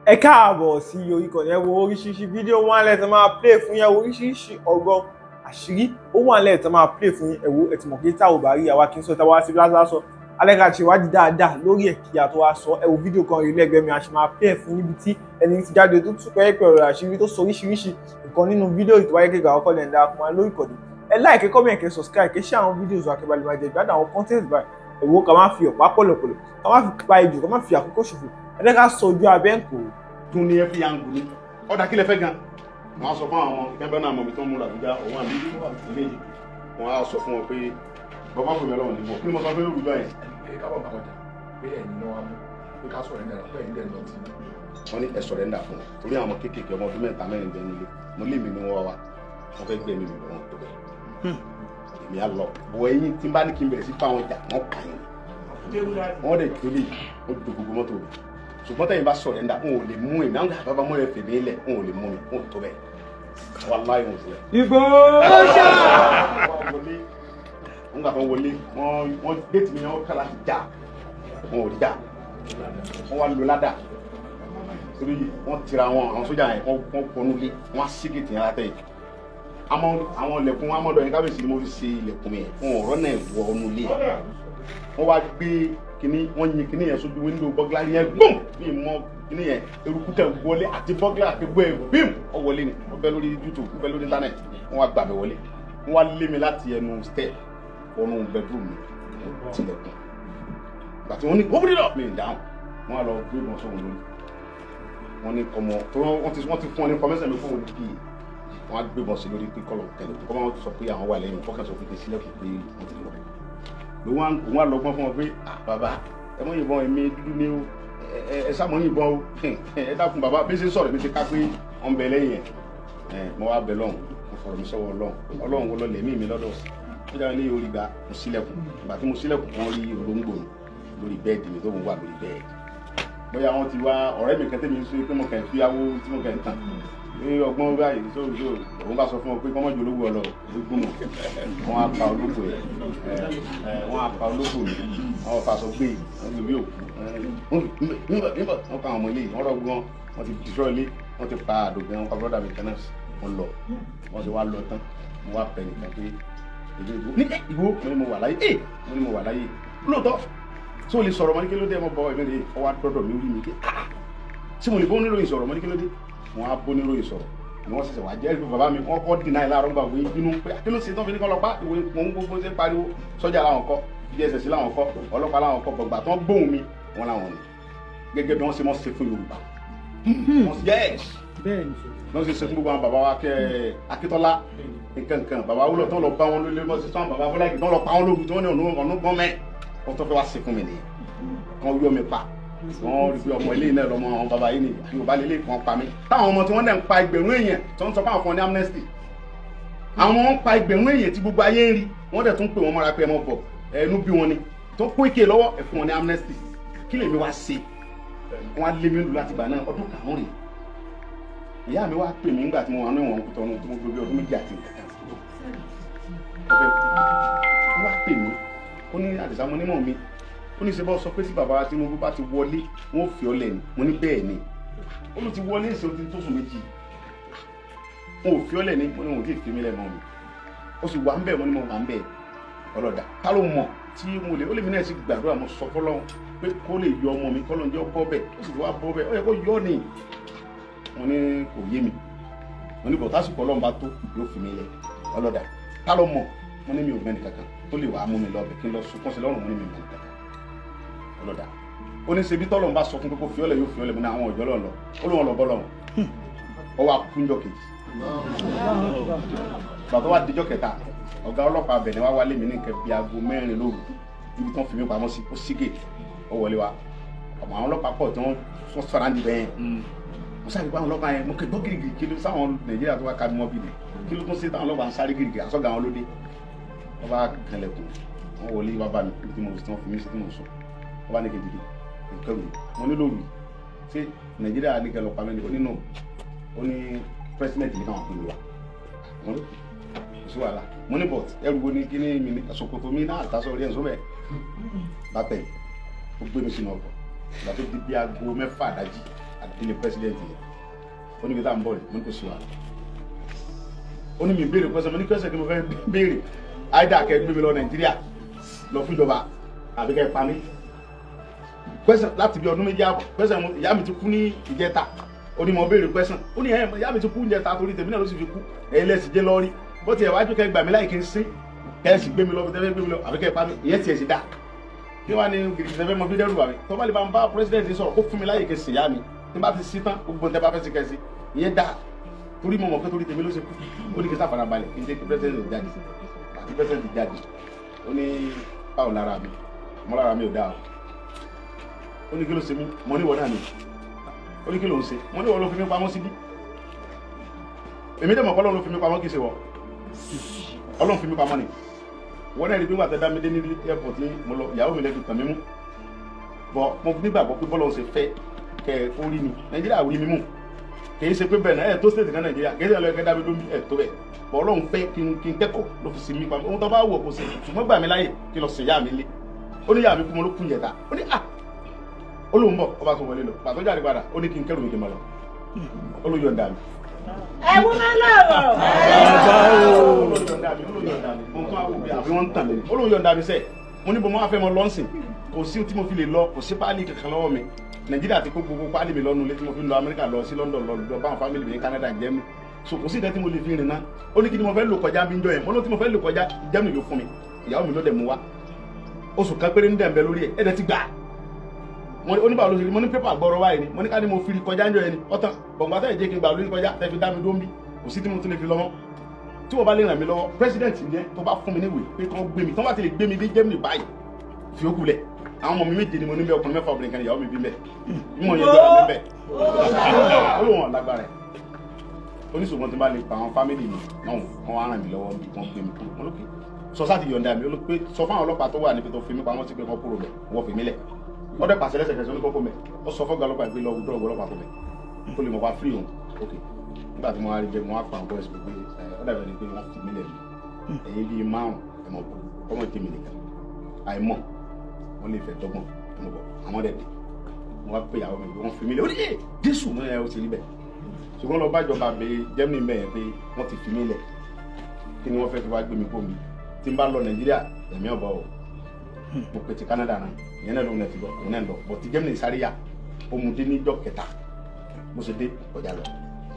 Ẹ káàbọ̀ sí orí ìkànnì. Ẹ wo oríṣiríṣi fídíò wọn lẹ́ẹ̀ tó máa play fún yẹn, oríṣiríṣi ọ̀rọ̀ àṣírí ó wà lẹ́ẹ̀ tó máa play fún yín. Ẹ wo, ẹ ti mọ̀ pé tá ò bá rí àwa kì í sọ, tá a wá sí lásán sọ alẹ́ ká ṣe ìwádìí dáadáa lórí ẹ̀ kí a tó wá sọ. Ẹ wo fídíò kan rí lẹ́gbẹ̀ẹ́ mi, a ṣe máa play fún níbi tí ẹni tí jáde tó tún pẹ́ẹ́pẹ́ ọ̀rọ̀ àṣírí tó sọ oríṣiríṣi nǹkan nínú fídíò. Tó wáyé kékeré àkọ́kọ́ lẹ̀ ń darapọ̀ mọ́ lórí ìkànnì, ẹ like, comment, kẹ́ subscribe, kẹ́ share àwọn fídíò wa, kẹ́ bá lè máa jẹ ìgbádùn àwọn content báyìí. Ẹ wo, ká má fi ọ̀pá pọ̀lọ̀pọ̀lọ̀, ká má fi pa ejò, ká má fi àkókò ṣòfò, ẹ jẹ́ ká sọ ojú abẹ́ ń kò. Tún ní ẹ fi yàngù ní ọ̀dà kí lẹ fẹ́ gan. Wọ́n á sọ fún àwọn ìkẹ́bẹ́ náà mọ̀ mi tó ń múra Àbújá òun àmì méjì. Wọ́n á sọ fún wọn pé bàbá fún mi ọlọ́run níbọ̀ kí ni mo sọ fún yorùbá yẹn. Ẹ kábọ̀ bá ọjà pé ẹ̀yin náà wá mú pé ká sọ̀rọ̀ ẹ̀ńdà pé ẹ̀yin dẹ̀ lọ tí. Wọ́n ní ẹ sọ̀rẹ́ńdà fún wọn torí àwọn ọmọ kéékèèké, ọmọ ọdún 3, 4 bẹ nílé. Mo lé mi ní wọ́n wá, wọ́n fẹ́ gbẹ̀mí mi lọ́wọ́ tó bẹ́ẹ̀. Èmi á lọ bọ̀ ẹ̀yìn tí n bá ní kí n bẹ̀rẹ̀ sí bá wọn jà, wọ́n kà yín, wọ́n dẹ̀ jólè, wọ́n do gbogbo mọ́tò mi. Ṣùgbọ́n tẹ̀yin bá sọ̀rẹ́ńdà, n ò lè mú èmi. Àwọn bàbá mọ́ ẹ fèmí lẹ̀, n ò lè mú mi, n ò tó bẹ́ẹ̀, wàláhì n ò tó bẹ́ẹ̀. Ìgbò Wọ́n wọlé, wọ́n gbà kan wọlé, wọ́n géètì mi, wọ́n kàlà já, wọn ò rí já. Wọ́n wá lò ládàá torí wọ́n tira wọn. Àwọn sójà yẹn, wọ́n kọnu lé, wọ́n á sí géètì yẹn látẹ̀yìn. Àmọ́ àwọn ilẹ̀kùn amọ̀dọ̀ yẹn, kábíyèsí ni mo fi ṣe ilẹ̀kùn yẹn, wọn ò rọ́nà wọ ọ́nú ilé yẹn. Wọ́n wá gbé kíní, wọ́n yin kíní yẹn sójú window burglary yẹn gbọ́n bí mọ kíní yẹn, eruku tẹ̀ wọlé àti burglary àti gbọ́ ẹ̀ bím ọ wọlé ni. Wọ́n bẹ lórí YouTube, wọ́n bẹ lórí internet. Wọ́n wá gbàgbé wọlé, wọ́n wá lé mi láti ẹnu step wọnú bedroom mi, tilẹ̀kùn. Gbàtí wọ́n ní open it up, mi dáhùn. Wọ́n á lọ gbé wọn sóhun lórí. Wọ́n ní kọ́mọ tó wọ́n ti fún wọn ní information mi fún wọn ní pa. Wọ́n á gbé wọn sí lórí pé kọ́lọ̀ tẹ̀lé kọ́ máa sọ pé àwọn wà lẹ́yìn kọ́kàn, sọ pé kí sílẹ̀kùn pé wọ́n ti lọ. Òun á lọ́gbọ́n fún wọn pé, "Ah, bàbá, ẹ mọ̀ yìnbọn, èmi dúdú ni o, ẹ sá mọ̀ yìnbọn o, ẹ dákun bàbá." Bí ṣe ń sọ̀rọ̀ mi ti ká pé wọ́n bẹ lẹ́yìn ẹ̀. Ẹ mo wá bẹ lọ́hùn, mo fọ̀rọ̀ mi sọ́wọ́ Ọlọ́hun. Ọlọ́hun wọlọ́ lẹ̀mí mi lọ́dọ̀ ó jáde ní orí gba. Mo sílẹ̀kùn. Ìgbà tí mo sílẹ̀kùn, wọ́n rí olóńgbò mi lórí bed mi tó ń wà lórí bed. Bóyá wọ́n ti wá ọ̀rẹ́ mi kan tẹ́mi sọ pé mo kàn fi awó tí mo kàn ń tàn ní ọgbọ́n báyìí tó tó òun bá sọ fún ọ pé kọ́mọ́jú ológun ọlọ ológun mọ̀. Wọ́n á pa ológun ẹ̀ ẹ̀, wọ́n á pa ológun mi, wọ́n fa aṣọ gbé, wọ́n gbé bí òkú níbọ̀. Wọ́n pa àwọn ọmọ ilé yìí, wọ́n rọ̀ gan, wọ́n ti destroy ilé, wọ́n ti pa àdògbẹ́, wọ́n pa brother mi kan náà. Wọ́n lọ, wọ́n ti wá lọ tán. Mo wá pẹ̀ nìkan pé èmi ìbò ní ìbò. Mo ní mo wà láyé ẹ, mo ní mo wà láyé lóòótọ́ tí o lè sọ̀rọ̀. Mo ní kí ló dé? Mo bọ̀ ẹ̀mí rè ọ wá dọ́dọ̀ mi, rí mi pé, "Ah, tí mo lè bó oníròyìn sọ̀rọ̀?" Mo ní kí ló dé? Mo á bó oníròyìn sọ̀rọ̀ ni wọ́n ṣẹ̀ṣẹ̀ wá jẹ́ ìlú bàbá mi. Wọ́n kọ́ deny láàárọ̀ gbà wọ́n bínú pé kí ló ṣe tán fi ní kọ́ lọ pa ìwé. Mò ń gbogbo ṣe ń pariwo, sọ́jà làwọn kọ́, DSS làwọn kọ́, ọlọ́pàá làwọn kọ́. Gbọ̀ngbà tán gbóhùn mi, wọn làwọn ni gẹ́gẹ́ bí wọ́n ṣe mọ́ ṣe fún Yorùbá. Yes, wọ́n ṣe ṣe fún gbogbo àwọn bàbá wa kẹ́ Akíntọ́lá nǹkan nǹkan, bàbá wúlò tán lọ bá wọn lólé mọ́ sí tán, bàbá Fọláìkì tán lọ pa wọn lóru tí wọ́n ní ọ̀nà gbọ́n mẹ́. Wọ́n tó fẹ́ wá ṣe fún mi nìyẹn, kan yọ mi pa. Wọ́n rí pé ọmọ ilé náà lọmọ àwọn bàbá yìí ni Yorùbá lélẹ̀ kan pa mí. Táwọn ọmọ tí wọ́n dẹ̀ ń pa ẹgbẹ̀rún èèyàn tí wọ́n sọ fún àwọn fún ọ ní amnesty, àwọn ọmọ wọn pa ẹgbẹ̀rún èèyàn tí gbogbo ayé ń rí, wọ́n dẹ̀ tún pè wọ́n mọ́ra pé ẹ mọ̀ bọ̀, ẹnu bí wọn ni tó kó ike lọ́wọ́, ẹ fún wọn ní amnesty. Kí lèmi wá ṣe? Wọ́n á lé mi lù láti gbà náà, ọdún 5 rèé. Ìyá mi wá pè mí nígbà tí mo wà ní ìwọ̀n Kútọ́nù tí mo gbé bí ọdún 2 àti nǹkan kan ọbẹ̀ kú. Ó wá pè mí, ó ní, "Àdìsá." Mo nímọ̀ mi. Ó ní, "Ṣe bọ́ sọ pé tí bàbá Tinubu bá ti wọlé, wọn ò fi ọ́ lẹ̀ ni?" Mo ní bẹ́ẹ̀ ni. Ó ló ti wọlé ìṣe, ó ti tó sùn 2, wọn ò fi ọ́ lẹ̀ ni. Mo ní wọn ò tí ì fi mí lẹ̀ mọ́ mi. Ó sì wà ń bẹ̀. Mo ní mo wà ń bẹ̀. Ọlọ́dà ta ló mọ̀ tí mo lè ó lè mi náà sì gbàdúrà. Mo sọ fọlọ́run pé kó lè yọ ọmọ mi, kó lóun jẹ́ bọ́ bẹ̀. Ó sì ti wá bọ́ bẹ̀, ó yẹ kó yọ ni. Mo ní kò yé mi. Mo ní bọ̀ tásìkò Ọlọ́run bá tó, yóò fi mí lẹ̀. Ọlọ́dà ta ló mọ̀? Mo ní mi ò mẹ́ni kankan tó lè wàá mú mi lọ bẹ̀ kí n lọ sunkún sí lọ́rùn. Mo ní mi ò mẹ́ni kankan. Ọlọ́dà ó ní ṣebí tọ́lọ́run bá sọ fún pé kó fi ọ́lẹ̀, yóò fi ọ́lẹ̀. Mo ní àwọn ọ̀jọ́ lọ́n lọ. Ó lóun lọ bọ́ lọ́run. Ó wá kúnjọ́ kejì. Gbàtọ́ wá dijọ́ kẹta, ọ̀gá ọlọ́pàá abẹ̀lẹ̀ wá wálé mi ní nǹkan bíi aago 4 lóru níbi tí wọ́n fi mí pamọ́ sí. Ó sí gate, ó wọlé wa. Ọmọ àwọn ọlọ́pàá pọ̀ tí wọ́n sọ̀rọ̀ àǹdí bẹ́ẹ̀. Mo sáré bá àwọn ọlọ́pàá yẹn, mo kẹ́ gbọ́ gírígírí. Kí ló sáwọn Nàìjíríà tó wá ká mi mọ́ bí ni? Kí ló tún ṣe táwọn ọlọ́pàá ń sáré gírígírí? Àsọ̀gà àwọn lóde. Wọ́n bá kanlẹ̀kùn, wọ́n wọlé wá bá mi níbi tí mo tí wọ́n fi mí sí tí mo sùn. Wọ́n bá ní kí n dìde kẹrù. Mo ní lóru ṣé Nàìjíríà ní kẹ lọ pa mí ni? Ó ní no, ó ní president ní káwọn pè mí wá. Mo ní kò sí wàhálà. Mo ní but ẹrù wo ni kí ni mi ní ṣòkòtò mi náà àtàsọ orí ẹ̀ ń sọ bẹ́ẹ̀ bá tẹ̀. Ó gbé mi sínú ọkọ̀. Ìgbà tó di bí aago 6 àdájí Àdílé president yẹn, ó ní kí tá à ń bọ̀ rẹ̀. Mo ní kò sí wàhálà. Ó ní mi béèrè question. Mo ní question kí mo fẹ́ béèrè? Àìdá kẹ́ gbé mi lọ Nàìjíríà lọ fún ìjọba àbí kẹ́ pa mí. Question láti bí ọdún 2.5, question ìyá mi ti kú ní ìjẹta. Ó ní mo béèrè question. Ó ní ẹ ìyá mi ti kú ìjẹta, torí tèmi náà ló sì fi kú. Ẹ̀yin lẹ́sìn jẹ́ lọ́rí bó tiẹ̀ wájú, kẹ́ gbà mí láì kí n sí, kẹ́ ẹ sì gbé mi lọ tẹ́fẹ́ gbé mi lọ àbí kẹ́ pa mí. Ìyẹn tiẹ̀ sì dá kí wàá ní gidigidi tẹ́fẹ́ mọ fi dẹ́rù bà mí. Tó bá lè bá ń bá president sọ̀rọ̀ kó fún mi láyè kí n sì yá mi, tí n bá ti sí tán, gbogbo tẹ́ bá fẹ́ sí kẹ́ sí. Ìyẹn dá, torí mo mọ̀ pé torí tèmi ló ṣe kú. Ó ní kí n sáfara balẹ̀, kí n jẹ́ kí president jáde. Àti president jáde, ó ní báwo lára mi? Mo lára mi ò dáa o. Ó ní kí ló ṣe mí? Mo ní ìwọ náà ni. Ó ní kí ló ń ṣe? Mo ní ìwọ ló fi mí pamọ́ síbí. Èmi dẹ̀ mọ̀ pé Ọlọ́run ló fi mí pamọ́, kì í ṣe wọ. Ọlọ́run fi mí pamọ́ ni. Wọ́n náà rí pé wà tẹ́ dá mi dé ní airport ní mo lọ, ìyàwó mi lẹ́bi tàn mí mú bọ́. Mo nígbàgbọ́ pé bọ́lọ́run ṣe fẹ́ kẹ́ ẹ kó rí mi, Nàìjíríà rí mi mú. Kì í ṣe pé bẹ́ẹ̀ náà ẹ̀ tó state kan Nàìjíríà, kì í ṣe ẹ̀lọ́ọ̀kẹ́ dá mi lómi ẹ̀ tó bẹ́ẹ̀ bọ́. Ọlọ́run fẹ́ kí n kẹ́kọ̀ọ́ ló fi sinmi pamọ́. Ohun tó bá wù ọ́ kó ṣe, ṣùgbọ́n gbà mí láyè kí lọ sìn yá mi lé. Ó ní yá mi kú, mo ló kú yẹta. Ó ní à, ó lóun bọ̀. Ọba tó wọlé lọ pàtó jáde padà, ó ní kí n kẹ́rù mi kí n máa lọ. Ó ló yọ̀ǹda mi. Ẹ̀wù máa ń lọ̀rọ̀. Ó ló yọ̀ǹda mi, ó ló yọ̀ǹda mi. Mo tún àwọn òbí àbí wọ́n ń tàn mí. Ó ló yọ̀ǹda mi sẹ́ẹ̀. Mo ní bó mo wá fẹ́ mọ lọ́nsìn, kò sí tí mo fi lè lọ, kò sí páálí kankan lọ́wọ́ mi. Nàìjíríà ti kó gbogbo páálí mi lọ́nu ilé tí mo fi ń lọ Amẹ́ríkà, lọ sí London, lọ lọ báwọn family mi ní Canada, Germany. So kò sí ìdẹ́ tí mo lè fi rìn náà. Ó ní kí ni mo fẹ́ lò kọjá bí ń jọ yẹn? Mo ló tí mo fẹ́ lò kọjá Germany ló fún mi, ìyàwó mi ló dẹ̀ mú wá. Oṣù kan péré ní dẹ̀ ń bẹ lórí ẹ̀, ẹ̀ dẹ̀ ti gbà. Mo ní báwo ló ṣe rí? Mo ní pépà gbọ́rọ̀ báyìí ni. Mo ní ká ní mo fi rí kọjá ń jọ yẹn ni ọ̀tàn bọ̀ǹgbà tẹ̀ jẹ́ kí n gbà lórí kọjá tẹ̀ fi dá mi dó ń bí. Kò sí tí mo tún lè fi lọ mọ́. Tí wọ́n bá lè ràn mí lọ́wọ́, president yẹn tó bá fún mi níwèé pé kán gbé mi, tó bá ti lè gbé mi dé Germany báyìí, fi ó kulẹ̀. Àwọn ọmọ mi méje ni mo ní bí, ọkùnrin 6, obìnrin kan, ìyàwó mi bí mbẹ mímọ yẹn gbọ́dọ̀ mi bẹ. Ó lóun ọ̀lágbára ẹ̀. Oníṣòwò tí n bá lè pa àwọn family mi náà, kán wá ràn mí lọ́wọ́ bí kán gbé mi kúrò. Mo lókè sọ sáà ti yọ̀ǹda mi. Ó ló pé sọ fún àwọn ọlọ́pàá tó wà níbi tó fi mí pamọ́ sí pé kán kúrò bẹ̀, wọ́n fi mí lẹ̀. Wọ́n dẹ̀ pàṣẹ lẹ́sẹ̀kẹsẹ̀, oníkókó mẹ́. Ó sọ fọ́gà ọlọ́pàá pé lọ́wọ́ dọ́rọ̀ ọlọ́pàá kó mẹ́ kó lè mọ̀ wá free òun. Ok, nígbà tí mo wá rí bẹ́ẹ̀, mo wá pa àwọn boys pé ẹ ó dàbẹ̀ ni pé wọ́n fi mí lẹ̀ mi. Ẹ̀yin bíi 5 ẹ̀ mọ̀ bọ̀, ọmọ tèmi nìkan àìmọ̀ wọ́n lè fẹ́ dọ́gbọ̀n ẹ̀ mọ̀ bọ̀. Àwọn dẹ̀ dé, mo wá pé ìyàwó mi pé wọ́n fi mí lẹ̀. Ó ní ẹ̀ Jésù mo ẹ̀ ó ti rí bẹ́ẹ̀. Ṣùgbọ́n lọ bá ìjọba bẹ Germany bẹ́ẹ̀ pé wọ́n ti fi mí lẹ̀, kí ni wọ́n fẹ́ fi wá gbé mi kó mi? Tí n bá lọ Nàìjíríà, ẹ̀mí ọ̀bọ o. Mo pe ti Canada náà, ìyẹn náà lóun náà ti lọ, òun náà lọ bọ̀. Ti Germany sáré yá, ó mu dé níjọ́ kẹta. Mo ṣe dé ọjà lọ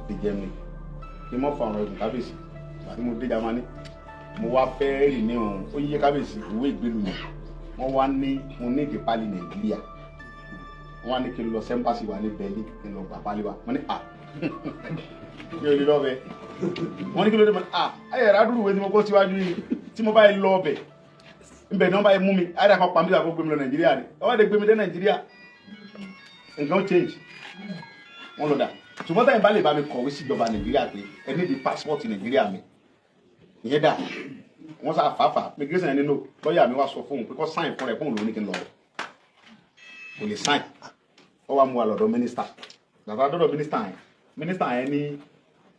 dé Germany kí n mọ̀ fa ọ̀rọ̀ ẹ̀gùn. Kábíyèsí, àti mo dé Germany, mo wá fẹ́ rìn ní òun. Ó yẹ kábíyèsí, ìwé ìgbélú mi, wọ́n wá ní mo ní ìdí pálí Nàìjíríà. Wọ́n wá ní kí n lọ sí embassy wa ní Berlin, kí n lọ gbà pálí wa. Mo ní à, mi ò lè lọ bẹ. Wọ́n ní kí ló dé? Mo ní à, ayé ẹ̀rọ adúrú ìwé tí mo kó síwájú yìí, tí mo bá yẹ lọ ọbẹ̀ nbẹ ní wọ́n bá yẹ mú mi, ayé kan pa mí kó gbé mi lọ Nàìjíríà ni. Wọ́n bá dé gbé mi dé Nàìjíríà, nǹkan ó change. Wọ́n lọ dà. Ṣùgbọ́n táyìn bá lè bá mi kọ̀wé síjọba Nàìjíríà pé ẹ ní di passport Nàìjíríà mi, ìyẹn dà. Wọ́n sá fàáfà migration yẹn nínú. Lọ́ọ̀yà mi wá sọ fóun pé kó sign fún rẹ̀, fóun lòún ní kí n lọ, kò lè sign. Ó wá mú wa lọ́dọ̀ mínísítà. Gbàtà dọ́dọ̀ mínísítà yẹn, mínísítà yẹn ní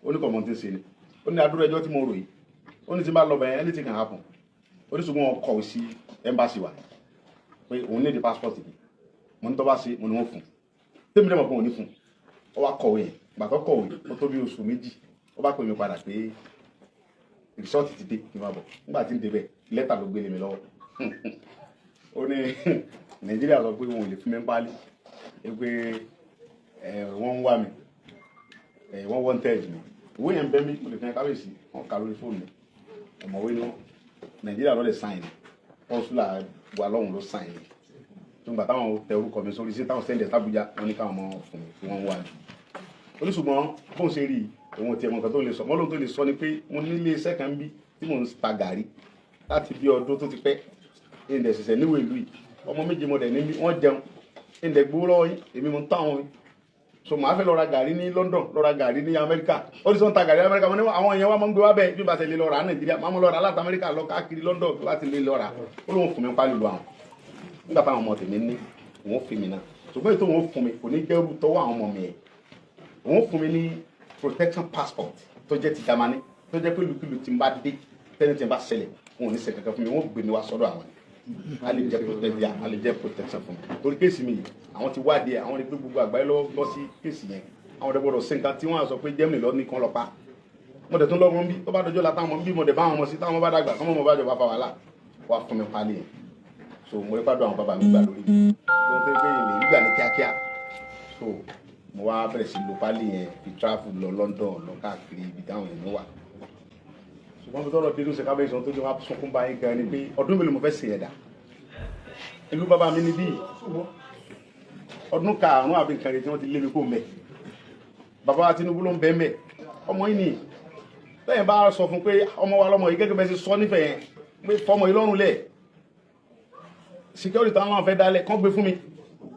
oníkọ̀mọ́ tí ń ṣe ni. Ó ní adúrú ẹjọ́ tí mo rò yìí, ó ní tí n bá lọ bẹ̀yẹn, anything can happen. Ó ní ṣùgbọ́n wọn kọ̀wé sí embassy wa pé òun ní di passport mi. Mo ní tó bá ṣe, mo ní wọ́n fún tèmi dẹ̀ mọ̀ pé òun ní fún. Ó wá kọ̀wé yẹn. Gbàtọ́ kọ̀wé, ó tó bí oṣù 2, ó bá pè mí padà pé result ti dé, kí n máa bọ̀. Nígbà tí ń débẹ̀, lẹ́tà ló gbélé mi lọ́wọ́. Ó ní Nàìjíríà sọ pé wọn ò lè fún mi ń pálí, pé wọ́n ń wá mi, wọ́n wanted mi. Ìwé yẹn bẹ́ mi, mo lè fi hàn kábíyèsí, wọ́n kà lórí fóònù mi. Ọ̀mọ̀wé ni wọ́n. Nàìjíríà ló lè sign ni, consular wà lọ́hùn ló sign ni. Tó ń gbà táwọn tẹ orúkọ mi sórí sí, táwọn send ẹ̀ sábújá, wọ́n ní káwọn ọmọ fún mi kí wọ́n wá mi. Oníṣùgbọ́n bóun ṣe rí i, òun ti ẹ̀mọ̀ nǹkan tó lè sọ mọ́. Lóun tó lè sọ ni pé mo ní ilé iṣẹ́ kan bí tí mò ń ta gàrí láti bí ọdún tó ti pẹ́, ìǹdẹ̀ ṣẹ̀ṣẹ̀ níwèé ìlú yìí. Ọmọ méje mo dẹ̀ ní, wọ́n jẹun, ìǹdẹ̀ gbowó lọ́wọ́ yín, èmi mo ń tọ́ àwọn mi. So màá fẹ́ lọ ra gàrí ní London, lọ ra gàrí ní Amẹ́ríkà. Ó ní sọ ń ta gàrí ní Amẹ́ríkà. Mo ní àwọn èèyàn wa máa ń gbé wá bẹ́ẹ̀. Bí n bá ti lè lọ rà á Nàìjíríà, máa mú lọ rà láti Amẹ́ríkà lọ káàkiri London láti lè lọ rà. Ó lóun fún mi pálí lu àwọn nígbà táwọn ọmọ tèmi ní òun fi mi náà. Ṣùgbọ́n ètò òun fún mi kò ní jẹ́rú tọwọ́ àwọn ọmọ mi yẹn. Òun fún mi ní protection passport tó jẹ́ ti Germany, tó jẹ́ pé lùkìlù tí n bá dé, tẹ́ni tí n bá ṣẹlẹ̀, òun ò ní ṣe kankan fún mi, wọ́n gbé mi wá sọ́dọ̀ àwọn ni. A lè jẹ́ protection, a lè jẹ́ protection fún mi torí case mi yìí, àwọn ti wádìí ẹ̀, àwọn rí pé gbogbo àgbáyé lọ lọ sí case yẹn. Àwọn ọ̀dọ́ gbọ́dọ̀ sí nǹkan tí wọ́n á sọ pé Germany lọ ní kan lọ pa. Mo dẹ̀ tún lọ́wọ́ ń bí tó bá dọjọ́ la táwọn ń bí, mo dẹ̀ bá àwọn ọmọ sí, táwọn bá dàgbà kọ́mọ́ mo bá jọba fa wàhálà wà fún mi pálí yẹn. So mo rí pàdé àwọn bàbá mi gbà lórí mi tó ń fẹ́ pé ilé gbà ní kíákíá. So mo wá bẹ̀rẹ̀ sí lo pálí yẹn fi travel lọ London, lọ káàkiri ibi táwọn èèyàn wà. Ṣùgbọ́n bí tọ́rọ̀ dé ló ṣe kábíyèsí ohun tó jẹ́ wá sunkún bá yín gan ni pé ọdún mélòó mo fẹ́ ṣe ẹ̀dá ìlú bàbá mi níbí, ọdún karùn-ún àbí nǹkan rẹ̀ tí wọ́n ti lé mi kó mẹ́. Bàbá wa Tinubu ló ń bẹ́ẹ̀ mẹ́ ọmọ yìí nìyí. Lẹ́yìn bá sọ fún pé ọmọ wa lọ́mọ yìí, gẹ́gẹ́ bẹ́ẹ̀ ṣe sọ nífẹ̀ẹ́ yẹn pé fọmọ yìí lọ́rùn lẹ̀, security táwọn fẹ́ dálẹ̀ kán gbé fún mi.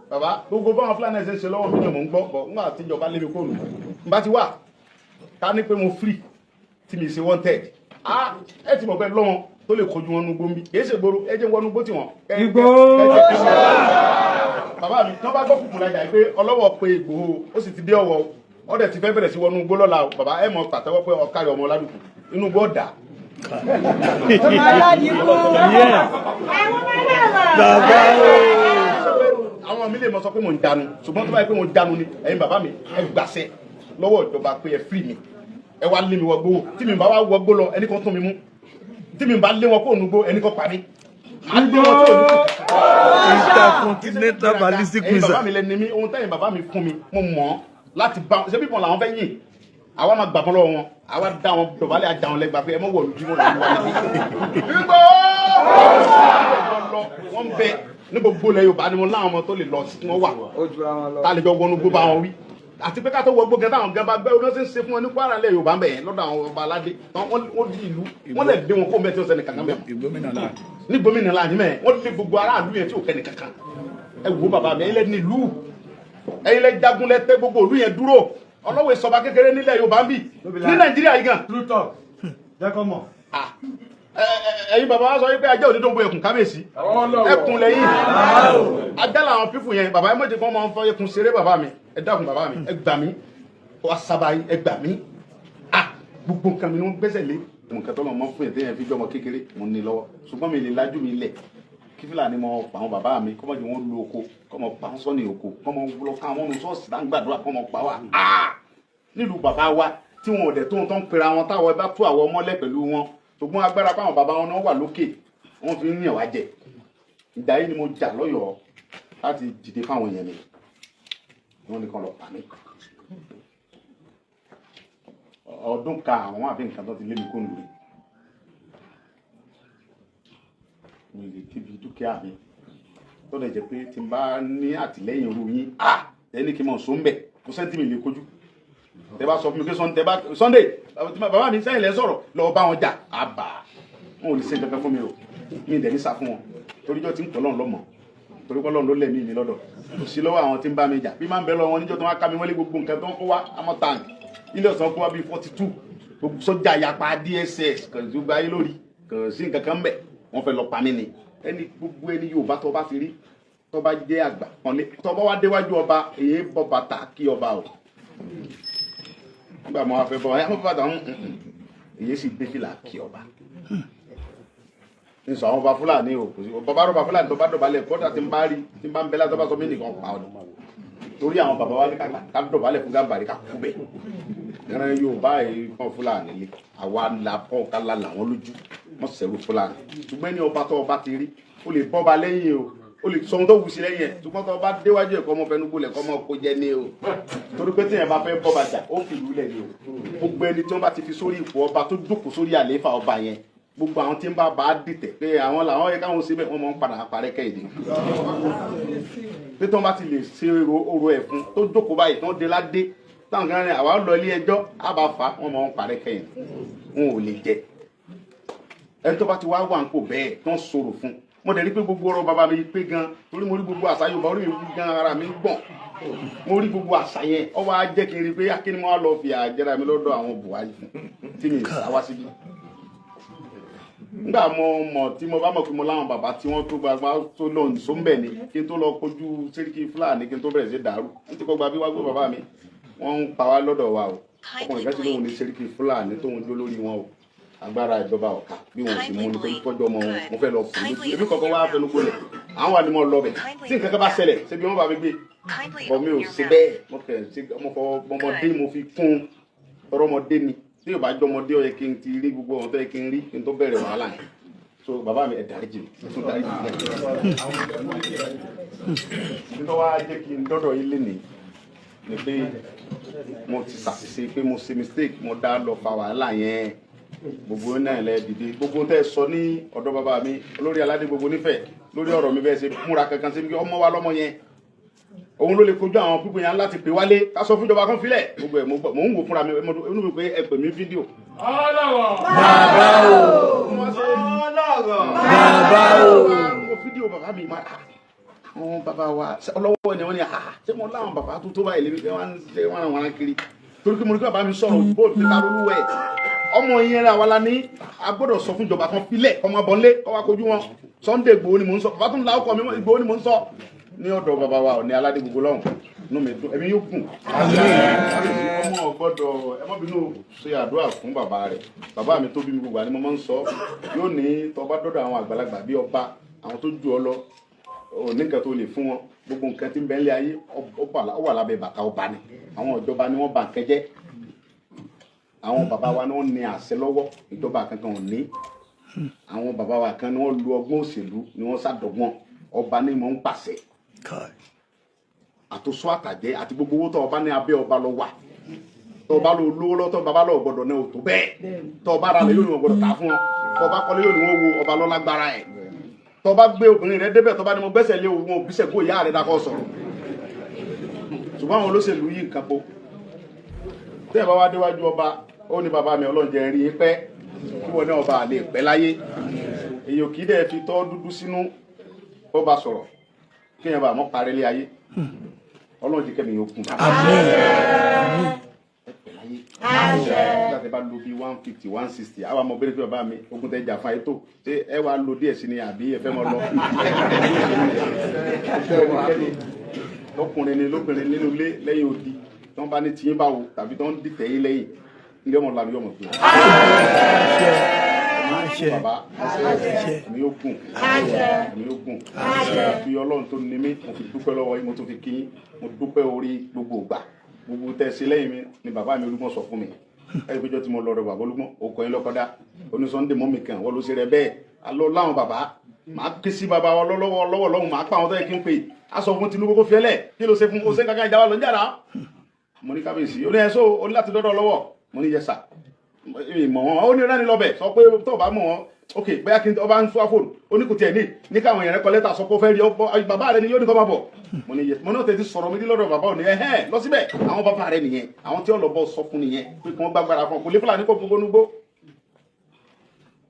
Bàbá, gbogbo báwọn Fúlàní ẹ̀sẹ̀ ń ṣe lọ́wọ́ mi náà mò ń gbọ́ bọ̀. Ńgbà tíjọba lé mi kó nù, n bá ti wà ká ní pé mo free tí mi ṣe wanted, ah, ẹ ti mọ̀ pé lọ́wọ́n tó lè kojú wọn nugbó ń bí kì í ṣe gbòòrò, ẹ jẹ́ wọnú gbó tiwọn. Bàbá mi, tí wọ́n bá gbọ́ kùkù lajà yìí pé ọlọ́wọ́ pé Ìgbòho ó sì ti dé ọwọ́, ó dẹ̀ ti fẹ́ bẹ̀rẹ̀ sí wọnú gbó lọ́la o, bàbá, ẹ mọ̀ pàtẹ́wọ́ pé ọ̀kárí ọmọ ládùúgbò inú gbó ọ̀dà. Ẹ̀wọ̀n máa lọ̀rọ̀. Bàbá o. Àwọn mi lè mọ sọ pé mo ń dànù, ṣùgbọ́n tó bá yẹ pé mo ń dànù ni, ẹ̀yin bàbá mi, ẹ gbàṣẹ lọ́wọ́ ìjọba pé ẹ free mi, ẹ wá lé mi wọgbó. Tí mi bá wá wọgbó lọ, ẹnì kan tún mi mú. Tí mi bá lé wọn kó nugbó, ẹnì kan pa mí. Màá lé wọn tó ní. Intercontinental ballistic Ẹ̀yin bàbá missile. mi lẹni mi, ohun tẹ́yin bàbá mi fún mi, mo mọ̀ ọ́ láti bá ṣé bíbọn làwọn fẹ́ yìn, àwa máa gbà fún lọ́wọ́ wọn, àwa dá wọn dọ̀bálẹ̀, ajá wọn lẹ́gbàá pé ẹ mọ̀ wọ̀lú jí wọn lọ́wọ́ wa níbí. Gbígbó wọ́n bẹ ní gbogbo ilẹ̀ Yorùbá ni mo láwọn ọmọ tó lè lọ sí wọn wà tá a lè jọ wọnú gbó bá wọn wí, àti pé ká tó wọgbó gẹ táwọn gan bá gbẹ oní ṣe ń ṣe fún wọn ní Kwara ilẹ̀ Yorùbá ń bẹ yẹn lọ́dọ̀ àwọn ọba aládé. Wọ́n di ìlú, wọ́n lè dé wọn kó mẹ́tí ọ̀sẹ̀ nìkan kan bẹ̀ mọ́ Ìgbómìnà náà. Ní gómìnà láàyè mẹ́, wọ́n lé gbogbo aráàlú yẹn tí ò kẹ́ni kankan. Ẹ wo bàbá mi, ẹ̀yin lẹ ní ìlú, ẹ̀yin lẹ jagun, lẹ tẹ gbogbo ìlú yẹn dúró. Ọlọ́wọ́ ìsọba kékeré nílẹ̀ Yorùbá ń bì ní Nàìjíríà yìí gan. True talk. Jẹ́ kó mọ̀. Ah, ẹ̀yin bàbá wa sọ wípé ajá òní tó ń bo ẹkùn, kábíyèsí, ẹkùn lẹ́yìn ajá làwọn pífù yẹn. Bàbá, ẹ mọ̀jẹ̀ kí wọ́n máa ń fọ ẹkùn ṣeré. Bàbá mi, ẹ dákun, bàbá mi, ẹ gbà mí wá sábà yín, ẹ gbà mí. Ah, gbogbo nǹkan mi ni wọ́n gbẹ́sẹ̀ lé. Nǹkan tó lọ mọ́ fún yẹn téèyàn fi jọmọ kékeré mo ní lọ́wọ́, ṣùgbọ́n mi lè lajú mi lẹ̀ kí Fúlàní mọ pa àwọn bàbá mi, kọ́mọ jẹ́ wọ́n lu oko, kọ́mọ pa wọ́n sọ́ni oko, kọ́mọ lọ ká wọn nu ṣọ́ọ̀ṣì tá ń gbàdúrà, kọ́mọ pa wá. Ah, nílùú bàbá wa tí wọn ò dẹ̀ tó ń tán pera wọn, táwọn ẹ bá tú àwọn ọmọlẹ̀ pẹ̀lú wọn, ṣùgbọ́n agbára páwọn bàbá wọn náà wà lókè, wọn fi ń yàn wá jẹ. Ìgbà yìí ni mo jà lọ́yọ̀ọ́ láti dìde fáwọn èèyàn mi, wọn nìkan lọ pa mí. Ọdún karùn-ún àbí nǹkan tó ti lé mi kó lórí mi lè débi dúkìá mi tó lè jẹ́ pé tí n bá ní àtìlẹ́yìn irú yín, ah, ẹni kí n mọ̀ sóńbẹ̀ kò sẹ́ńtì mi lè kojú. Tẹ bá sọ fún mi pé Sunday, bàbá mi, sẹ́yìn lẹ́ sọ̀rọ̀ lọ́wọ́ bá wọn jà, àbà wọn ò lè ṣe kankan fún mi o. Mi dẹ̀ ní sá fún wọn torí jọ́ tí ń pọ̀ lọ́run lọ́mọ, torí pé Ọlọ́run ló lẹ̀mí mi lọ́dọ̀, kò sí lọ́wọ́ àwọn tí ń bá mi jà. Bí máa ń bẹ lọ́wọ́ wọn níjọ́ tó wá ká mi wọlé, gbogbo nǹkan tó ń kó wá amọ̀ tank ilé ọ̀sán kó wá bíi 42, gbogbo sọ́jà yapa DSS kàn sí gba ayé lórí, kàn sí nǹkan kan bẹ̀. Wọ́n fẹ́ lọ pa mí ni. Ẹni gbogbo ẹni Yorùbá tó bá ti rí tó bá jẹ́ àgbà kan lé, tó bá wá déwájú ọba, èyí bọ́ bàtà kí ọba o. Nígbà mo wá fẹ́ bọ́ ẹ mọ́ bàtà ń èyí sì gbé fìlà kí ọba n sọ àwọn ọba Fúlàní o. Kò sí bàbá rọba Fúlàní tó bá dọ̀bálẹ̀ kọ́dà tí ń bá rí tí ń bá ń bẹ látọ́ bá sọ mí nìkan pa ọ̀nà, torí àwọn bàbá wa ní ká dọ̀bálẹ̀ fún Gàmbàrí ká kú bẹ̀. Ìran Yorùbá yìí kan Fúlàní lé àwa la pọ̀ ká la làwọn lójú wọ́n sẹ̀rù Fúlàní. Ṣùgbọ́n ní ọba tó ọba ti rí, ó lè bọ́ba lẹ́yìn o, ó lè sọ ohun tó wù sí lẹ́yìn ẹ̀, ṣùgbọ́n tó ọba déwájú ẹ̀kọ́ ọmọ fẹnu gbolẹ̀ kọ́ ọmọ kó jẹ ní o, torí pé tíyẹn bá fẹ́ bọ́ba jà, ó fi ìlú lẹ̀ ní o. Gbogbo ẹni tí wọ́n bá ti fi sórí ipò ọba tó jókòó sórí àlééfà ọba yẹn, gbogbo àwọn tí ń bá bá a dìtẹ̀ pé àwọn làwọn yẹ káwọn síbẹ̀, wọ́n máa ń padà parẹ́ kẹ́hìndé. Pé tí wọ́n bá ti lè ṣe orò ẹ̀ fún tó jókòó báyìí tó ń de ládé, táwọn kan ní àwa lọ ilé ẹjọ́ á bá fà á, wọ́n máa ń parẹ́ kẹ́hìndé, wọn ò lè jẹ. Ẹni tó bá ti wá wà ń kó bẹ́ẹ̀ tó ń sọ̀rọ̀ fún, mo dẹ̀ rí pé gbogbo ọ̀rọ̀ bàbá mi pé gan, torí mo rí gbogbo àṣà Yorùbá, orí mi wú gan, ara mi gbọ̀n. Mo rí gbogbo àṣà yẹn, ó wá jẹ́ kí n rí pé akíní mo wá lọ fi àjẹrà mi lọ́dọ̀ àwọn Buhari fún tí mi sá wá síbí. Nígbà mo mọ̀ tí mo bá mọ̀ pé mo láwọn bàbá tí wọ́n tó gbagba tó lọ sóńbẹ̀ ni kí n tó lọ kojú Sẹ́ríkì Fúlàní, kí n tó bẹ̀rẹ̀ sí dàrú ní ti kọ́ gba bí wá gbé bàbá mi, wọ́n ń pa wá lọ́dọ̀ wa o. Ọkùnrin kan ti lóun ní Sẹ́ríkì Fúlàní tóun jó lórí wọn o. Agbára ìjọba ọ̀ka bí wọn ò sì mú ní pé tọ́jú ọmọ wọn, mo fẹ́ lọ fún un. Èmi kọ̀ọ̀kan wá fẹnu gbolẹ̀, àwọn wà ní mo lọ bẹ̀. Tí nǹkan kan bá ṣẹlẹ̀, ṣé bí wọ́n bá mi gbé? Bọ̀ mi ò ṣe bẹ́ẹ̀, mo kẹ̀ ṣe mo fọ ọmọdé mo fi kún ọ̀rọ̀ ọmọdé ni. Tí yóò bá jọ ọmọdé, ó yẹ kí n ti rí gbogbo ọ̀hún tó yẹ kí n rí kí n tó bẹ̀rẹ̀ wàhálà yẹn. So bàbá mi, ẹ dáríjì mi, ẹ tún dáríjì mi. Nítorí wàá jẹ́ kí n dọ́dọ̀ yín lénìí ni pé mo ti ṣàṣìṣe, pé mo ṣe mistake, mo dá lọ fa wàhálà yẹn. Gbogbo náà lẹ dìde, gbogbo tẹ sọ ní ọ̀dọ̀ bàbá mi olórí aládé gbogbo nífẹ̀ẹ́ lórí ọ̀rọ̀ mi, bẹ́ẹ̀ ṣe múra kankan sí mi kí ọmọ wa lọ́mọ yẹn, òun ló lè kojú àwọn pípọ̀ yẹn láti pè wálé ká sọ fún ìjọba kan filẹ̀. Gbogbo ẹ̀ mo gbọ́, mò ń wò fúnra mi, inú mi pé ẹ pè mí fídíò. Bàbá o. Bàbá o. Mo fídíò bàbá mi máa àwọn bàbá wa ọlọ́wọ́ ni wọ́n ní, ṣé mo láwọn bàbá tó tó báyìí lébi pé wọ́n ń ṣe wọ́n ràn wọ́n kiri, torí pé mo ní kí bàbá mi sọ̀rọ̀ bóòlù pé ta lolúwẹ̀ ọmọ yẹn ra wa la ní a gbọ́dọ̀ sọ fún ìjọba kan filẹ̀, ọmọ bọ̀nlé kọ́ wa kojú wọn. Sunday Igboho ni mò ń sọ, bàbá tó ń la ọkọ mi, Igboho ni mò ń sọ ní ọ̀dọ̀ bàbá wa ní aládé gbogbo lọ́hùn. Inú mi dùn, ẹ̀mí yóò gùn. Ọmọ gbọ́dọ̀ ẹ má bínú, ṣe àdúrà fún bàbá rẹ̀. Bàbá mi tó bí mi, gbogbo àni mo máa ń sọ, yóò ní tó bá dọ́dọ̀ àwọn àgbàlagbà bí ọba, àwọn tó ju ọ lọ, ò ní nǹkan tó lè fún wọn. Gbogbo nǹkan tí ń bẹ nílé ayé, ó wà lábẹ́ bàtà ọba ni. Àwọn ìjọba ni wọ́n bà nǹkan jẹ́. Àwọn bàbá wa ni wọ́n ní àṣẹ lọ́wọ́, ìjọba kankan ò ní. Àwọn bàbá wa kan ni wọ́n lu ọgbọ́n òṣèlú ni wọ́n ṣàdọ́gbọ́n. Ọba ni mò ń pàṣẹ, àtòsọ àtàjẹ àti gbogbo owó tó ọba ní abẹ́ ọba lọ wà. Tó ọba lọ lówó lọ́tọ̀, bàbá lọ gbọ́dọ̀ náà ò tó bẹ́ẹ̀. Tó ọba ra lè yóò ní wọn gbọ́dọ̀ tà fún ọ. Tó ọba kọ́lé yóò ní wọn wo ọba lọ lágbára ẹ̀. Tó ọba gbé obìnrin rẹ débẹ̀, tó ọba ní mo gbẹ́sẹ̀ lé òun òbísẹ̀ kó ìyá rẹ̀ dakọ̀ sọ̀rọ̀. Ṣùgbọ́n àwọn olóṣèlú yìí nǹkan po tẹ́ ẹ bá wá déwájú ọba, ó ní bàbá mi, ọlọ́njẹ rí i pẹ́ kí wọn náà ọba lè pẹ́ láyé. Èyàn kì í dẹ̀ fi tọ́ dúdú sínú ó bá sọ̀rọ̀ kéèyàn bá mọ́ parí lé ayé. Ọlọ́run jẹ́ kẹ́mi yóò kún. Ẹ pẹ́ láyé. Nígbà tí ẹ bá lo bí 150, 160, àwa ọmọ bẹ́rẹ̀ pé bàbá mi, ogun tẹ jà fún ayé tó ṣé ẹ wàá lo díẹ̀ sí ni àbí ẹ fẹ́ mọ lọ. Lọkùnrin ni lóbìnrin nínú ilé lẹ́yìn odi tí wọ́n bá ní tiyín báwo tàbí tí wọ́n ń dìtẹ̀ yín lẹ́yìn ilé ọmọ làlú yọmọ pé bàbá mi yóò gùn, mi yóò gùn. Fi Ọlọ́run tó ní mí, mo fi dúpẹ́ lọ́wọ́ yín, mo tún fi kí yín. Mo dúpẹ́ orí gbogbo ìgbà gbogbo tẹ́ ẹ ṣe lẹ́yìn mi ni bàbá mi Olúgbọ́n sọ fún mi. Ẹ péjọ tí mo lọ rẹ bàbá Olúgbọ́n, òkò yín lọ́kọ́dá oní Sunday mọ́mì kan wọ́n ló ṣe rẹ bẹ́ẹ̀ alọ́ láwọn bàbá. Màá ké sí bàbá wa lọ́wọ́ lọ́wọ́ lọ́hùn, màá pa àwọn tó yẹ kí n pè á sọ fún Tinubu kó fiẹ́lẹ̀ kí ló ṣe fún oṣù kankan ìjà wa ló ń jàrá. Mo ní kábíyèsí, ó ní ẹ sọ ó ní láti dọ́dọ̀ lọ́wọ́. Mo ní yẹsà, ìmọ̀ wọn. Ó ní rẹ́ni lọ́bẹ̀ sọ pé tó o bá mọ̀ wọn, ok, bóyá kí n ọba ń fún fóònù. Ó ní kò tiẹ̀ ní káwọn èèyàn rẹ kọ lẹ́tà sọ pé ó fẹ́ rí ọ bàbá rẹ ni yóò ní kọ́ máa bọ̀. Mo ní yẹ, mo ní òtẹ́tí sọ̀rọ̀ mi ní lọ́dọ̀ bàbá òní ẹ̀hẹ́n lọ síbẹ̀. Àwọn bàbá rẹ nìyẹn, àwọn tí ọlọ́bọ sọ fún nìyẹn pé kí wọ́n gbàgbára fún ọ kò lè Fúlàní kó gbogbo nugbó.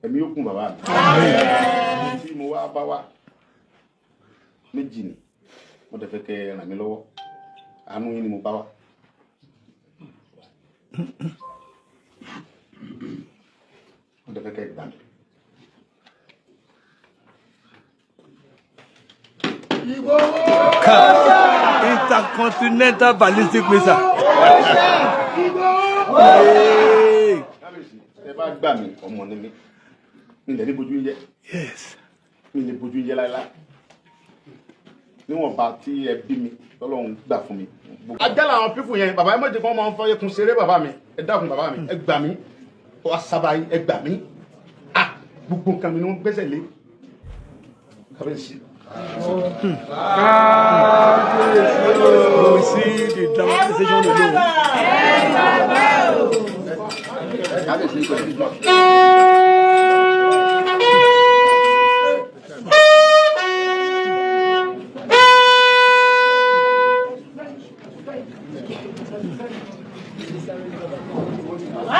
Ẹ̀mí yóò kún bàbá mi. Tí mo wá bá wa méjì ni mo dẹ̀ fẹ́ kẹ́ ẹ ràn mí lọ́wọ́, àánú yín ni mo bá wa. Mo dẹ̀ fẹ́ kẹ́ ẹ gbà mí. Intercontinental ballistic missile. Hey. Kábíyèsí, ẹ bá gbà mí, ọmọ ni mí, mi lè ní bojú yín jẹ́. Yes. Mi lè bojú yín jẹ́ láéláé níwọ̀nba tí ẹ bí mi tọ́lọ́run gbà fún mi. Ajá làwọn pífù yẹn, bàbá ẹ mọ̀jẹ̀ kí wọ́n máa ń fọ́ ẹkùn ṣeré. Bàbá mi, ẹ dákun, bàbá mi, ẹ gbà mí, wá sábà yín, ẹ gbà mí. Ah, gbogbo nǹkan mi ni wọ́n gbẹ́sẹ̀ lé, kábíyèsí. You will see the dramatization alone. Kábíyèsí kò sí lọ.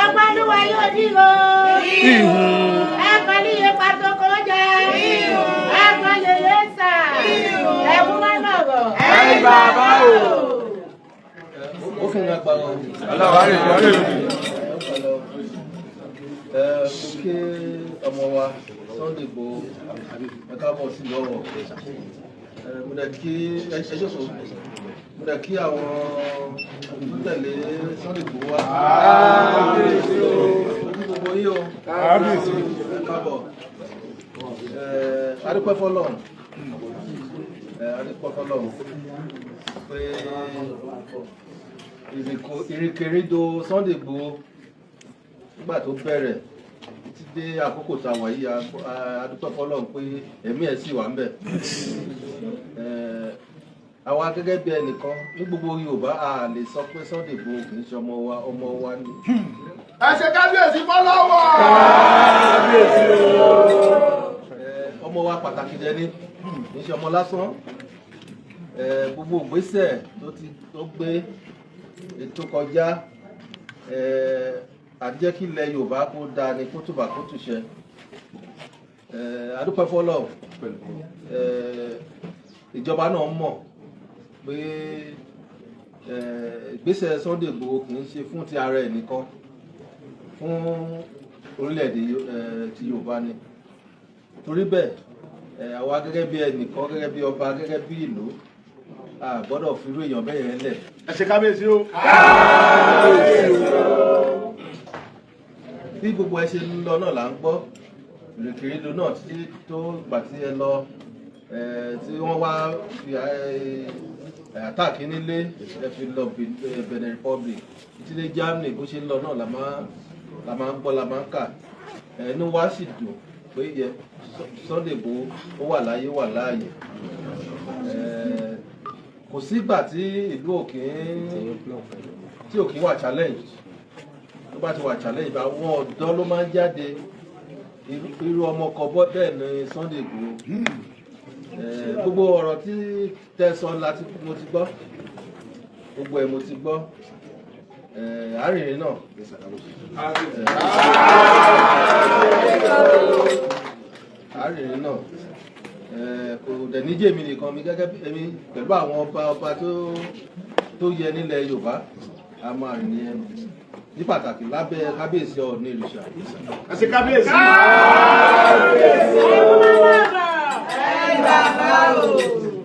Ọpẹ́lúwa yóò dìrò. Ẹ̀kan níye pàtó kó jẹ. Ẹ̀kan yèyé sà. Ẹ̀mú má lọ̀rọ̀. Ẹ̀yin bàbá o. Ó fún mi agbára o. Ẹ mo kí ọmọ wa Sunday Igboho, ẹ káàbọ̀ sí lọ́wọ́. Ẹ mo dẹ̀ kí ẹ jókòó. Mo dẹ̀ kí àwọn tó tẹ̀lé Sunday Igboho wa. Ojú gbogbo yín o. Kábíyèsí. Ẹ káàbọ̀. A dúpẹ́ fọ́lọ́run. A dúpẹ́ fọ́lọ́run pé ìrìnkèrindò Sunday Igboho nígbà tó bẹ̀rẹ̀ títí dé àkókò tá a wà yìí, a dúpẹ́ fọ́lọ́run pé ẹ̀mí ẹ̀ sì wà ń bẹ̀. Àwa gẹ́gẹ́ bí ẹnìkan ní gbogbo Yorùbá, a lè sọ pé Sunday Igboho kì í ṣe ọmọ wa, ọmọ wa ni. Ẹ ṣe kábíyèsí fọlọ́wọ́. Kábíyèsí o. Ọmọ wa pàtàkì jẹ ní, kì í ṣe ọmọ lásán. Gbogbo ìgbésẹ̀ tó ti tó gbé ètò kọjá, àti jẹ́ kí ilẹ̀ Yorùbá kó dáa ni, kó tùbà kó tùṣẹ. A dúpẹ́ fọ́lọ́run. Ìjọba náà mọ̀ pé ìgbésẹ̀ Sunday Igboho kì í ṣe fún ti ara ẹ̀ nìkan, fún orílẹ̀-èdè ti Yorùbá ni. Torí bẹ́ẹ̀, àwa gẹ́gẹ́ bí ẹnìkan, gẹ́gẹ́ bí ọba, gẹ́gẹ́ bí ìlú, a gbọ́dọ̀ fi irú èèyàn bẹ́ẹ̀ yẹn lẹ̀. Ẹ ṣe kábíyèsí o. Bí gbogbo ẹ ṣe ń lọ náà là ń gbọ́ ìrìnkèrindò náà títí tó gbà tí ẹ lọ, tí wọ́n wá fi attack nílé, ẹ fi lọ Benin Republic títí dé Germany. Bó ṣe ń lọ náà la máa ń gbọ́, la máa ń kà. Inú wa sì dùn pé yẹ Sunday Igboho ó wà láyé, wà láàyè. Kò sígbà tí ìlú òkè tí òkè wà challenge, tó bá ti wà challenge bá, àwọn ọ̀dọ́ ló máa ń jáde. Irú ọmọ kan bẹ́ẹ̀ ni Sunday Igboho. Gbogbo ọ̀rọ̀ tí tẹ́ sọ láti mo ti gbọ́, gbogbo ẹ̀ mo ti gbọ́. Àárínrín náà, àárínrín náà kò dẹ̀ ní jèmi nìkan, mi gẹ́gẹ́ bí èmi pẹ̀lú àwọn ọba ọba tó yẹ nílẹ̀ Yorùbá, a máa rìn ní ẹnu ní pàtàkì lábẹ́ kábíyèsí Ọọ̀ni Ìrìṣà. Ẹ ṣe kábíyèsí.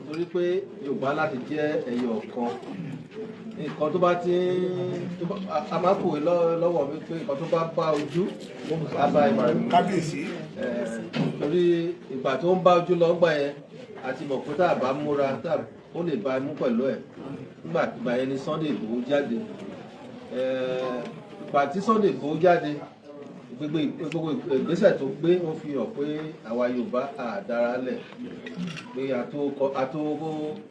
Torí pé Yorùbá láti jẹ́ ẹyọ kan, nǹkan tó bá ti ń a máa kòwé lọ́wọ́ mi pé nǹkan tó bá bá ojú á bá ìmọ̀. Kábíyèsí. Torí ìgbà tó ń bá ojú lọ gbà yẹn, àti mọ̀ pé tá a bá múra, tá ó lè ba imú pẹ̀lú ẹ̀. Nígbà ìgbà yẹn ni Sunday Igboho jáde. Ìgbà tí Sunday Igboho jáde, gbogbo ìgbésẹ̀ tó gbé, ó fi hàn pé àwa Yorùbá àdára lẹ̀, pé a tó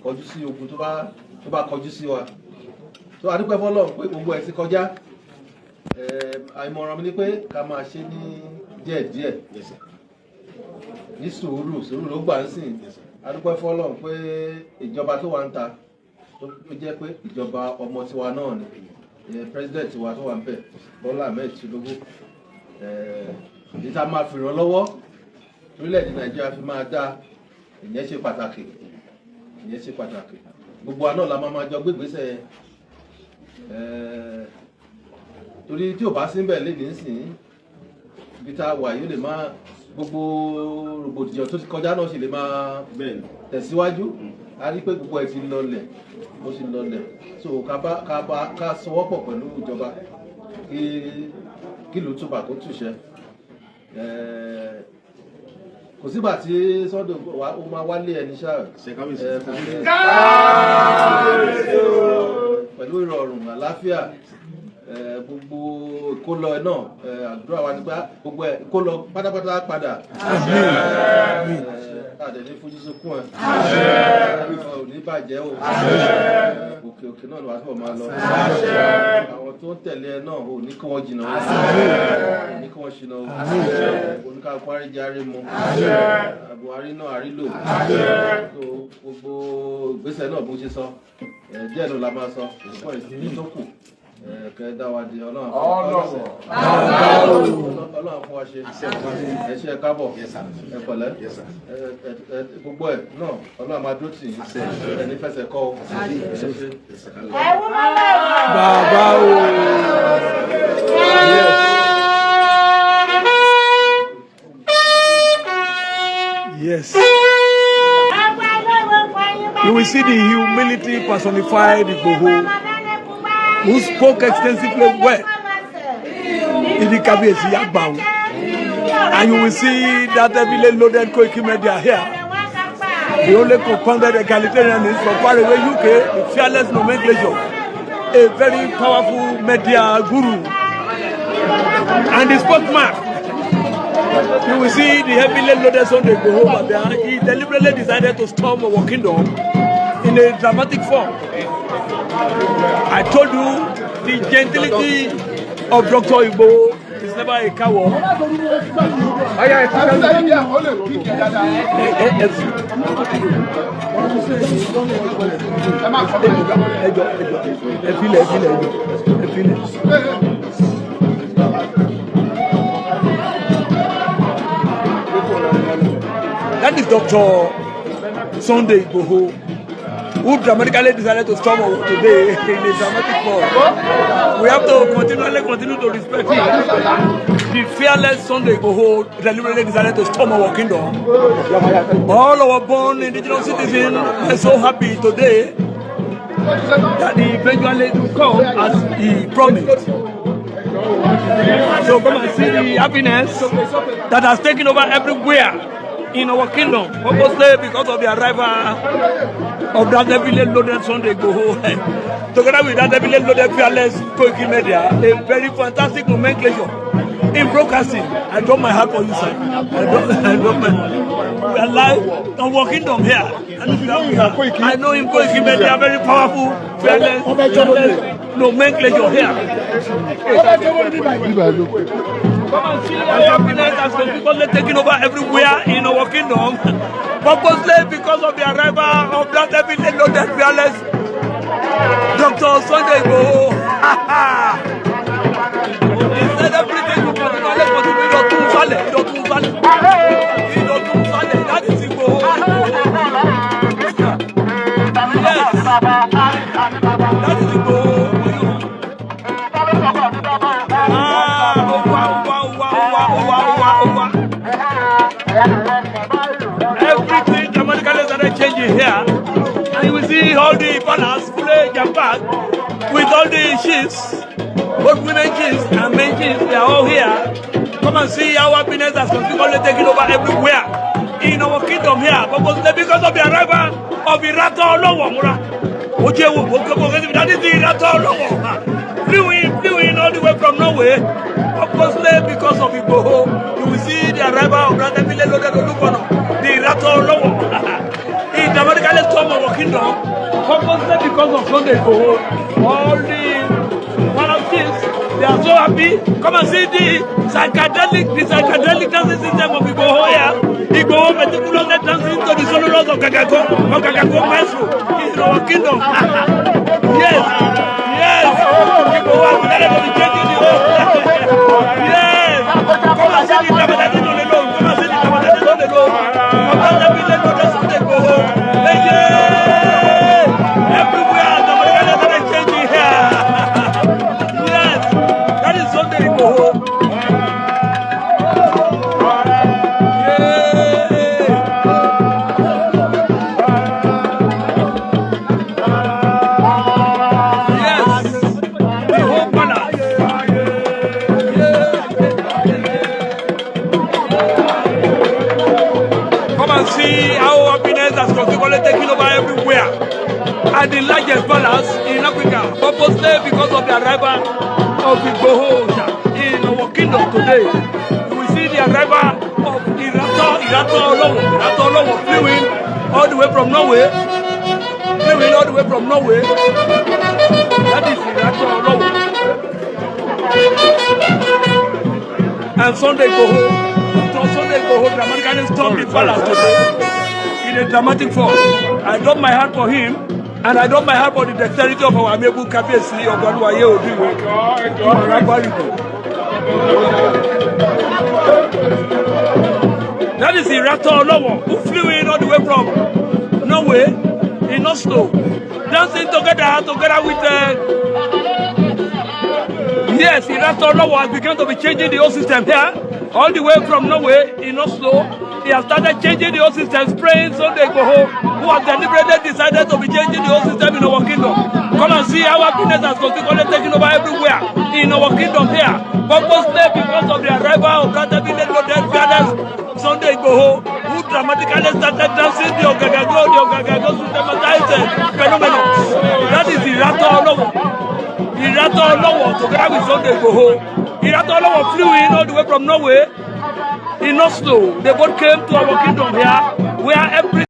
kọjú sí ogun tó bá kọjú sí wa. Tó a dúpẹ́ fọ́lọ́run pé gbogbo ẹ̀ ti kọjá. Àìmọ̀ràn mi ni pé ká máa ṣe ní díẹ̀díẹ̀, ní sùúrù. Sùúrù ló gbà ń sìn. A dúpẹ́ fọ́lọ́run pé ìjọba tó wà ń ta, tó jẹ́ pé ìjọba ọmọ tiwa náà ni, president wa tó wà ń bẹ̀, Bọ́lá Ahmed Tinubu, ní tá máa fi ràn lọ́wọ́ orílẹ̀-èdè Nàìjíríà fi máa dá. Ìyẹn ṣe pàtàkì, ìyẹn ṣe pàtàkì. Gbogbo wa náà la máa jọ gbégbèsè, torí tí ò bá síbẹ̀ lé nísìnyí, ibi tá a wà yóò lè máa gbogbo rògbòdìyàn tó ti kọjá náà sì lè máa tẹ̀síwájú. A rí pé gbogbo ẹ̀ ti lọlẹ̀, ó ti lọlẹ̀. So ká sọwọ́pọ̀ pẹ̀lú ìjọba kí ìlú túbà kó túṣẹ. Kò sígbà tí Sunday ó máa wálé ẹni ṣáà pẹ̀lú ìrọ̀rùn, àlàáfíà. Gbogbo ìkólọ náà, àdúrà wa nípa gbogbo ẹ ìkólọ pátápátá padà. Àdẹ̀ ní fojú sunkún ẹ, ò ní bàjẹ́ o. Òkè òkè náà ni wàá túbọ̀ máa lọ. Àwọn tó ń tẹ̀lé ẹ náà, ò ní kí wọ́n jìnnà o, ò ní kí wọ́n ṣìnà o. Oníkàkú àríjẹ àrímu, Buhari náà àrílò. Tó gbogbo ìgbésẹ̀ náà bó ṣe sọ díẹ̀ ló la máa sọ fún ìdílé tó kù. Kẹ dá wa di Ọlọ́run, Ọlọ́run fún wa ṣe. Ẹ ṣe, ẹ káàbọ̀, ẹ pẹ̀lẹ́. Gbogbo ẹ náà, Ọlọ́run máa dúró tì yín, ẹ ní fẹsẹ̀ kọ́ o. Ẹ ṣe. Bàbá o. Yes. Yes. You will see the humility personified Igboho, who spoke extensively well. It Ti rí kábíyèsí àgbà o. And you will see that heavily loaded Koiki Media here. The only compounded egalitarianist from far away UK, the fearless nomenclature, a very powerful media guru, and the spokesman. You will see the heavily loaded Sunday Igboho Baba. He deliberately decided to storm our kingdom in a dramatic form. I told you the gentility of Dr. Igboho is never a coward. Ẹ jọ, ẹ jọ, ẹ filẹ̀, ẹ filẹ̀, ẹ jọ, ẹ filẹ̀. That is Dr. Sunday Igboho, who dramatically decided to storm our today in a dramatic form. We have to continually continue to respect him. The fearless Sunday Igboho deliberately decided to storm our kingdom. All our born indigenous citizens are so happy today that he eventually will come as he promised. So come and see the happiness that has taken over everywhere in our kingdom, purposely because of the arrival of that heavily loaded Sunday Igboho, together with that heavily loaded fearless Koiki Media, a very fantastic nomenclature in broadcasting. I drop my hat for you, sir. I drop my. We are live on our kingdom here. And if you I know him, Koiki Media, very powerful, fearless nomenclature here. Come and see how happiness has consequently taken over everywhere in our kingdom. Purposely because of the arrival of that heavily loaded fearless Dr. Sunday Igboho. He said everything will continually continue. Ìdọ̀tún sálẹ̀, ìdọ̀tún sálẹ̀, ìdọ̀tún sálẹ̀, that is Igboho. Yes, that is Igboho. Ah, ó wá, ó wá, ó wá, ó wá, ó wá, ó wá. Everything dramatically started changing here. And you will see all the palace fully jam-packed with all the chiefs, both women chiefs and men chiefs, they are all here. Come and see how happiness has consequently taken over everywhere in our kingdom here. Purposely because of the arrival of Irato Olowo Mura. Ojewo, Okobo, that is the Irato Olowo. Flew in all the way from Norway. Purposely because of Igboho, you will see the arrival of Brother Mile Loaded Olukono, the Irato Olowo. He dramatically stormed our kingdom, purposely because of Sunday Igboho. All the palace chiefs, they are so happy. Come and see the psychedelic dancing system of Igboho here. Igboho meticulously dancing to the solos of Gagako Maestro in our kingdom. Yes. Igboho has decided to be changing the whole. Yes. Come and see the dramatization on the loan. Come and see the dramatization on the loan. Come and see the dramatization on the Igboho. Hey, yeah. Everywhere, the dramatically started changing here. Yes. That is Sunday Igboho. Yeah. Yes. The whole palace. Yeah. Come and see how happiness has consequently taken over everywhere. At the largest palace in Africa, purposely because of the arrival of Igboho in our kingdom today. We see the arrival of Irato Olowo, Irato Olowo flew in all the way from Norway, flew in all the way from Norway. That is Irato Olowo. And Sunday Igboho, Dr. Sunday Igboho dramatically stormed the palace today in a dramatic form. I drop my hat for him, and I drop my hat for the dexterity of our amiable Kabiyesi Ogbaluwaye Odiwe Oragbaribo. That is Irato Olowo, who flew in all the way from Norway in Oslo, dancing together with yes, Irato Olowo has begun to be changing the whole system here, all the way from Norway in Oslo. He has started changing the whole system, spraying Sunday Igboho, who has deliberately decided to be changing the whole system in our kingdom. Come and see how happiness has consequently taken over everywhere in in our kingdom here, purposely because of the arrival of that heavily loaded fearless Sunday Igboho, who dramatically started dancing the Ogagago systematized phenomenon. That is Irato Olowo. Irato Olowo together with Sunday Igboho. Irato Olowo flew in all the way from Norway in Oslo. They both came to our kingdom here, where every